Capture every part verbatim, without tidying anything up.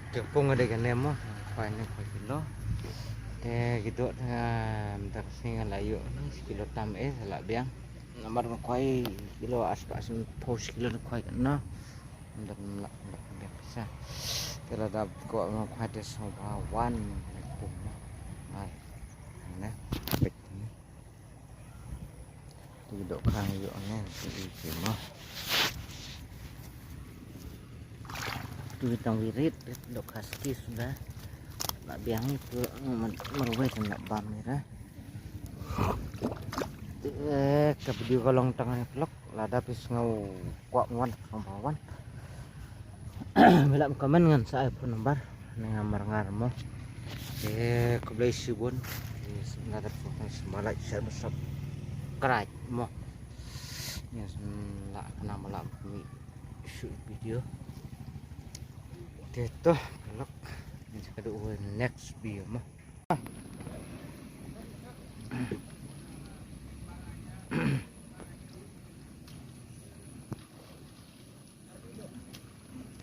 Te pung nga dei kane mo, khwai ne khwai kilo. Te ki doh ta mynta ka sngi nga la ïoh shi kilo tam eh, sa la biang. Namar nga khwai kilo, as ka as phew shi kilo nga khwai kane. Ym dap ym lah, ym dap ym biang pisa. Te lada kwah nga khwai te sngewbha wan pung mo. Ai. Ne. Peit ne. Tu dohkha ïoh ne, tu i ki mo. Tu tang wirit, dohkha ski suda. La biang tu, mm, marwei kan la bam ni ra. Eh, ka video ka long tang ne vlog, lada phi sngew kwah wan, sngewbha wan. Mih lap comment ngan sa ai phone number. Nang ngamar ngar mo. Eh, khublei shibun. Eh, lada phi sngew like, share, subscribe mo. Ngan sa la khnang ba la mih shuh video. Te to, vlog. Ngan sa ïakynduh next video mo.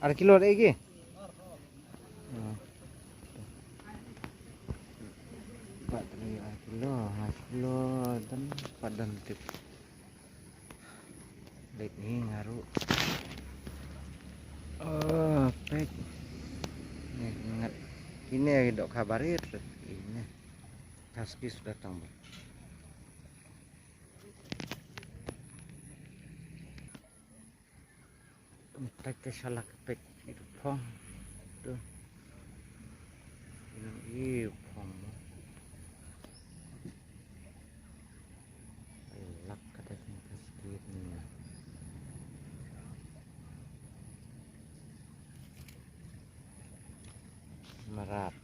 Ar kilo lei ki? Hmm. Pat lei ar kilo, ar kilo dan pat dan tip. Leit ni nga ruh. Oh, peit. Ni ngat. Kine dohkha barit. Kine. Kaskis datang ba. Mynta te sha la ka peit ïa u phong. To. Ïa u phong mo. Ai lak kata ka skit ni. Mrad.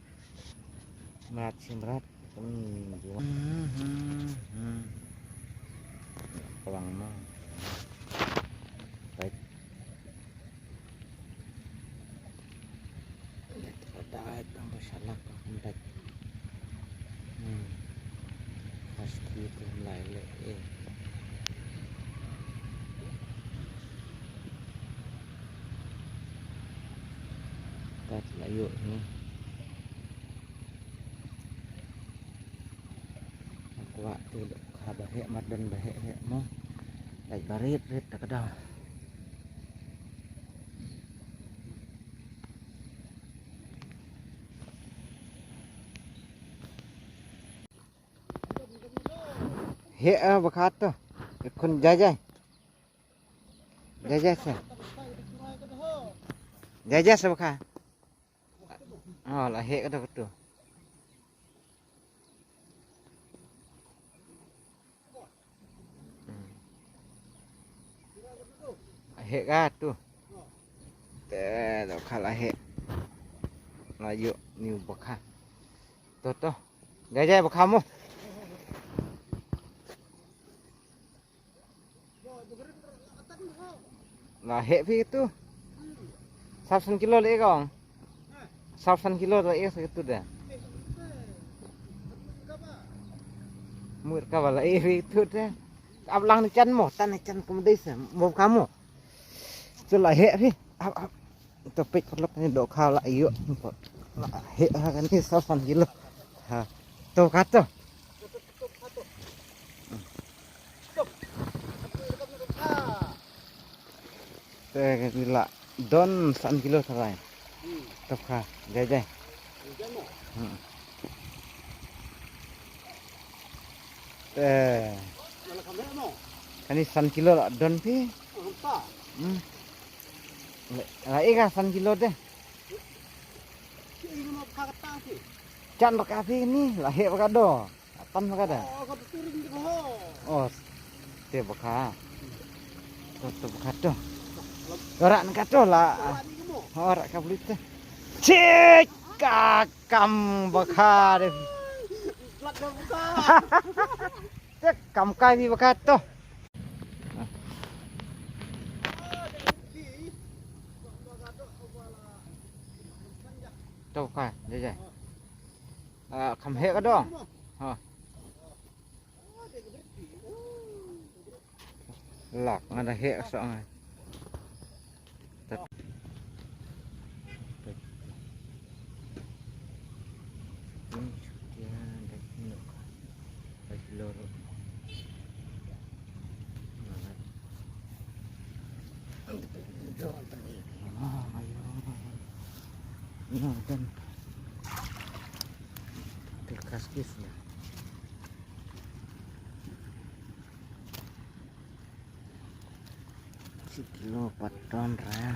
Mrad shi mrad. Hmm, ji. Hmm, hmm, hmm. Plang mo. Peit. Dai tang ba sha la ka peit. Hmm. Pas ki tu lai le eh. Pat la ïoh ni. Kwah tu dohkha ba heh, mar don ba heh heh mo. Lait ba rit rit ta ka daw. Heh, ah, ba kha to. Khun jai jai. Jai jai se. Jai jai se ba kha. Oh, la heh ka to ka to. Hmm. Heh ka to. Te dohkha la heh. La ïoh ni ba kha. To to. Jai jai ba kha mo. La heh phi tu. Sawsan kilo lei ka ong. Sawsan kilo lei ka tu de. Muir ka ba lei phi tu de. Ap lang ni chan mo, tan ni chan kum dei se. Mo ka mo. Tu la heh phi. Ap ap. To peit paralok ni dohkha la ïoh. La heh ha kane sawsan kilo. Ha. To ka to. Te la don san kilo tharai. To kha, jai jai. Hmm. Te kane san kilo la don phi. Hmm. La, la ïa ka san kilo te. Chan ba ka phi ni, la heh ba ka do. Atan ba ka da. Oh, te ba ka. To, to ba ka to. Ora na ka to la. Ora ka beli te. Cik ka kam ba ka de. Te kam kai ni ba ka to. To ka, jai jai. Ah, kham heh ka dong. Ha. Lak nga da heh ka song. Tat. No, dan. Terkas kis na. Shi kilo pat ton ra.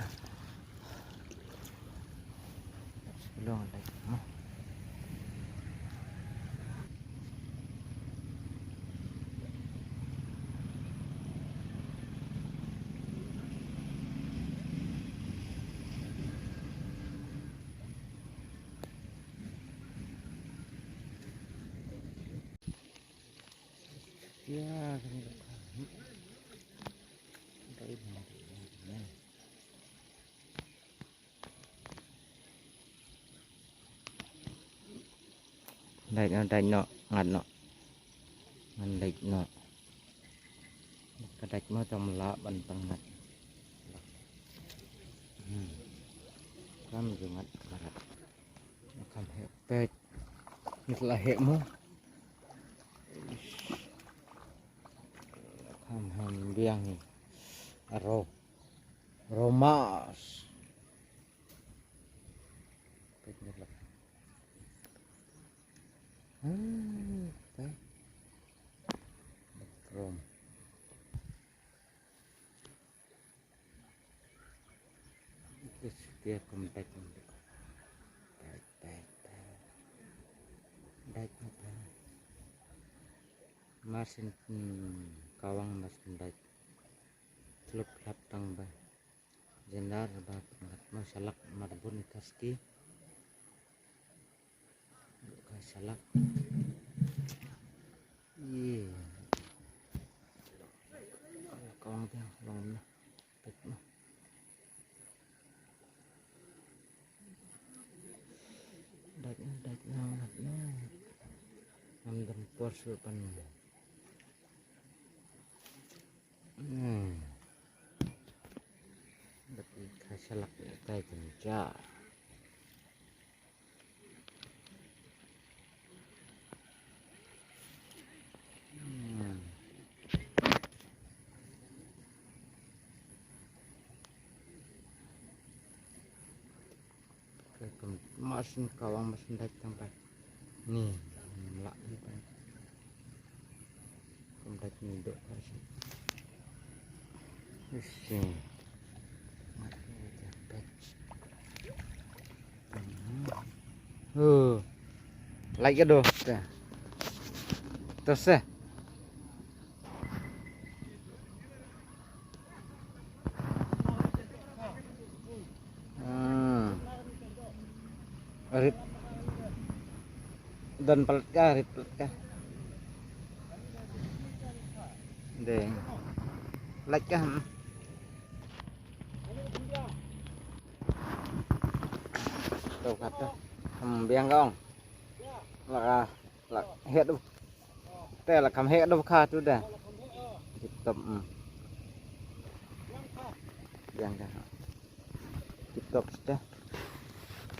Shi kilo ngan leit mo. Ya, kan. Dait noh, dait noh, ngat noh. Ngan dait noh. Ka dait mo tang la ban tang ngat. Hmm. Kam ju ngat karat. Kam heh peit. Ni la heh mo. Kam hem biang ni. Aro. Romas. Peit ni la. Hmm, peit. Rom. Tis, dia kum dait. Dait, dait, dait. Dait, dait. Masin, hmm, kawang masin dait. Tluk lap tang ba. Jendar ba, mo shalak marbun i kaski. Ka shalak. Ye. Kawang biang, long na. Peit na. Dait na, dait na, dait na. Ngam dam por shuh pan. Hmm. Dait ka shalak, dait ka ja. Hmm. Masin kawang masin dait tang pat. Ni, la ni pat. Kum dait ni dok pat. Isi. Oh. Lait ka do. Te. Terus eh. Hmm. Rit. Don palat ka, rit palat ka. Deng. Lait ka, hmm. Tau kata. Hmm, biang ka ong. Lah, lah, het tu. Te la kham heh da ba kha tu da. Tip top, mm. Biang ka. Tip top te.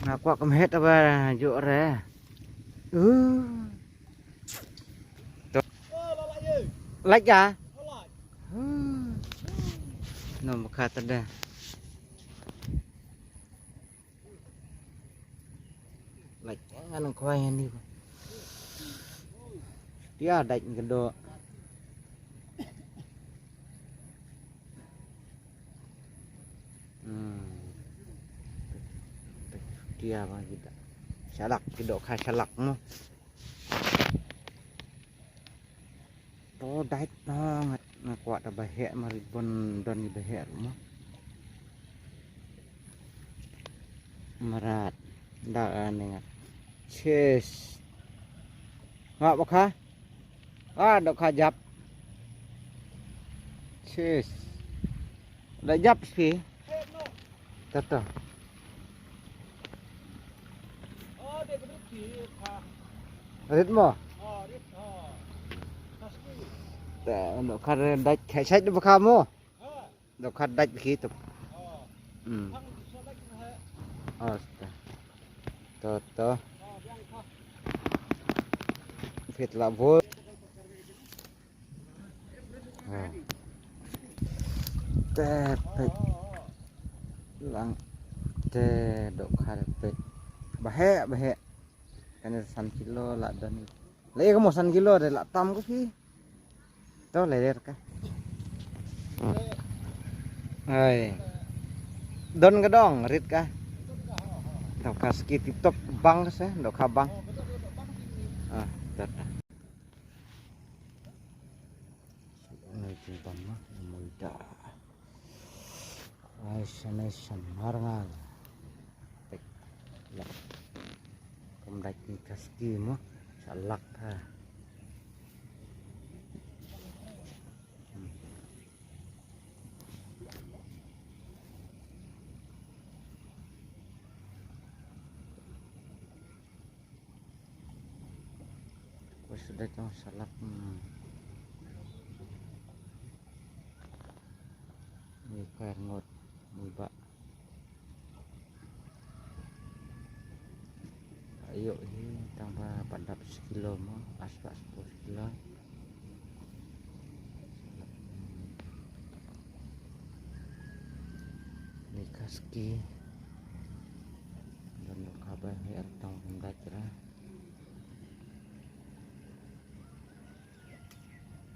Nga kwah kham heh da ba ju re. Uh. Top. Lait ka? Uh. No ba kha tu da. Lait ngan khwai hani. Tia dait ka do. Hmm. Tia ba kita. Shalak ki do kha shalak mo. To dait no ngat nga kwah ta ba heh ma rit bun don ni ba heh ruh mo. Marat da ani ngat. Cheers. Nga ba kha. Ah, dok kha jap. Cheers. Da jap spi. Tata. Rit mo. Te, no kha re dait kha shait ba kha mo. Do kha dait ki tu. Hmm. Oh, sta. To, to. Fit la bo. Te peit lang te do kha peit. Heh, ba heh. Kane san kilo la don. La ïa ka mo san kilo de la tam ko phi. To le der ka. Ai. Don ka dong rit ka. Dohkha ski tip top bang ka se, dohkha bang. Ah, tat. Nai jubang ma, mui da. Ai, shanai shamar ngal. Pek. La. Kum dai ki kaski mo. Salak ha. Hmm. Ko sudah jong salak. Hmm. Ni kar ngot, ni ba. Ayo hi tang ba pat dap sekilo mo, aspa sepuluh kilo. Ni kaski. Dan lo kabai hi ar tang ba dap ra.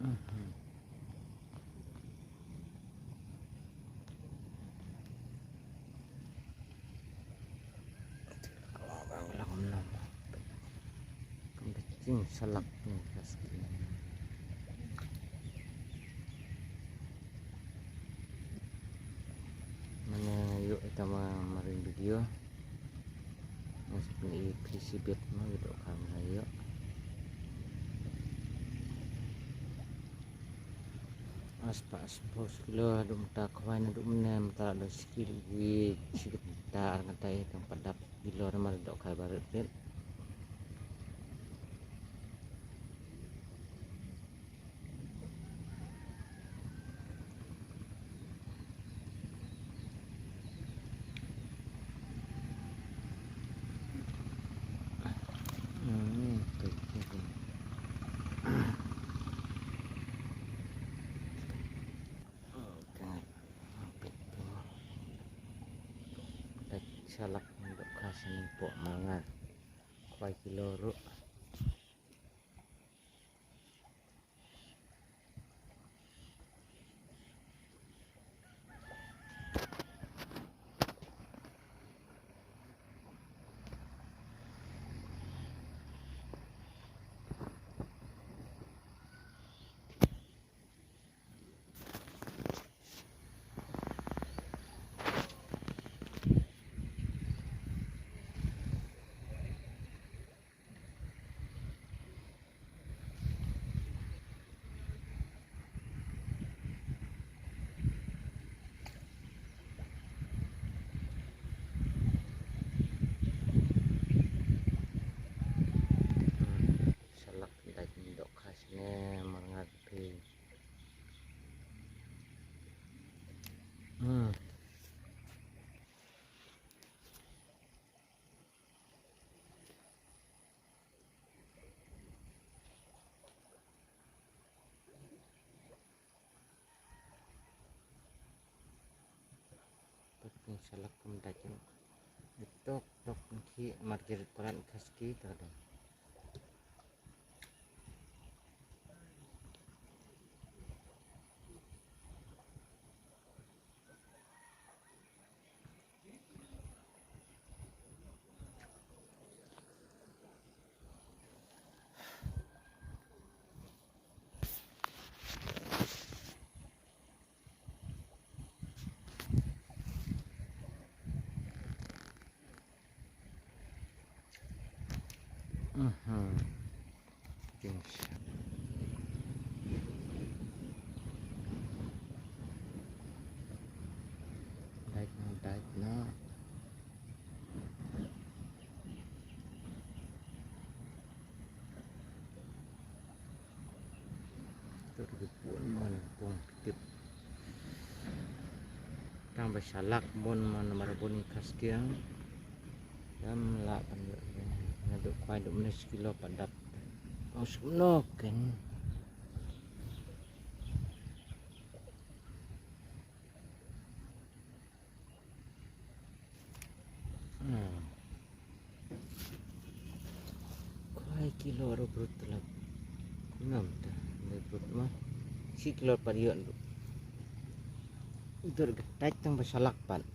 Mhm. Kam da jing salak ni kaski. Mane ïoh ita ma marin video. Mas pun i pisi bet ma gitu kan ayo. Aspa sepuluh kilo dum ta khwai na dum ne mata lo sikil wi sikil ta ar ngata i tang padap kilo na mar dok khai barit bet. Salak dok kha sini pok mangat. Khwai kilo ruh. Salak dai dok khas ne mar ngat phi. Hmm. Pek ni salak kum dajeng. Tok tok ki market paran kaski tadi. Mhm. Thanks. Dait na, dait na. Tut ki pun man pung tip. Tang ba shalak bun man mar bun i kaskiang. Dam la pan na duk kwai duk mene sekilo padap. Ong sumno ken. Hmm. Kilo ruh brut la. Ngam ta, dei brut ma. Shi kilo pat ïoh ruh. Dur ka tait tang ba shalak pat.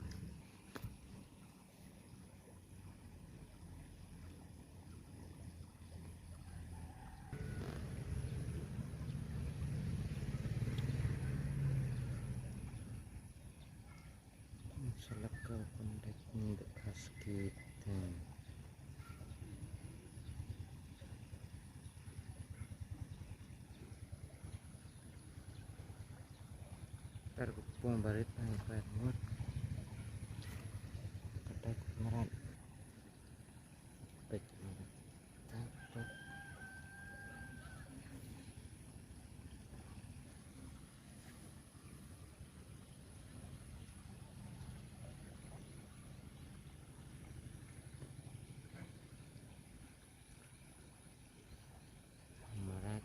Shalak ka pun tait ni da khas kita. Tar ka pung barit na ipar mut. Katai marat. Pek marat. Tar pek. Marat.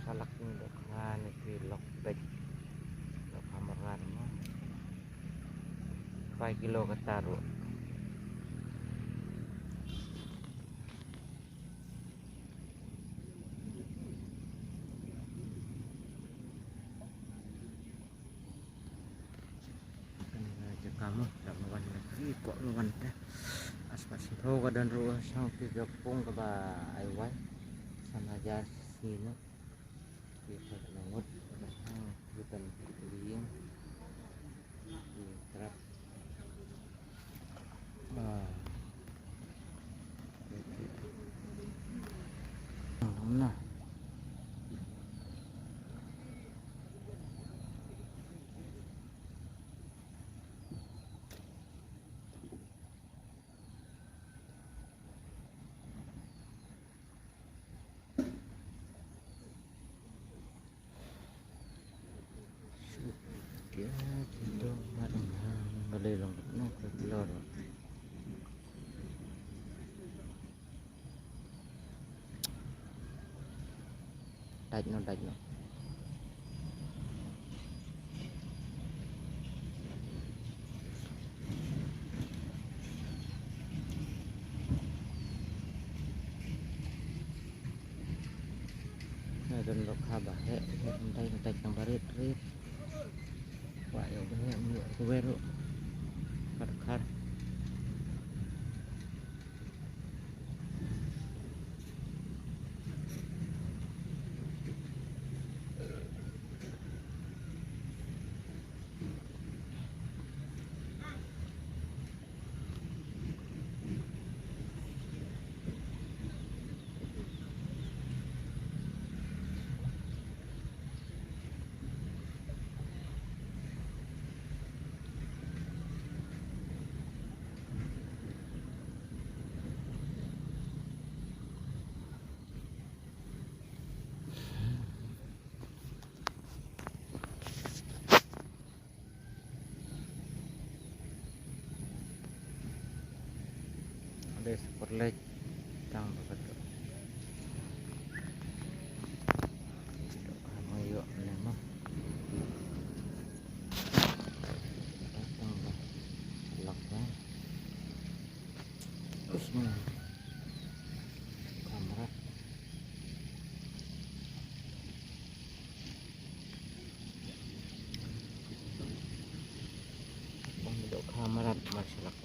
Shalak ni dok ngan ni pi lok pek. Lok hamar ngan ma. Five kilo kata ruh. Kane ka jaka mo, dang wan lagi, ko wan te. Aspas tho ka don ruh, sang ki ka pung kaba ai wai. San hajar sini mo. Ki ka na ngut, ka na hang, ki tan ki ing. Ki trap. Ah. Nah. Kya kita marang balai long na keluar. Tait noh, tait noh. Nga don lok ha ba heh, heh, ntai, ntai, nang barit, rit. Wa, ïoh ba heh, ïoh, kuwer, rit. Khar, khar. Dei super lek tang ba ka dok. Dok ha ma ïoh ne ma. Tang ba lok ba. Us ma. Kamera. Bang dok kamera mar shalak.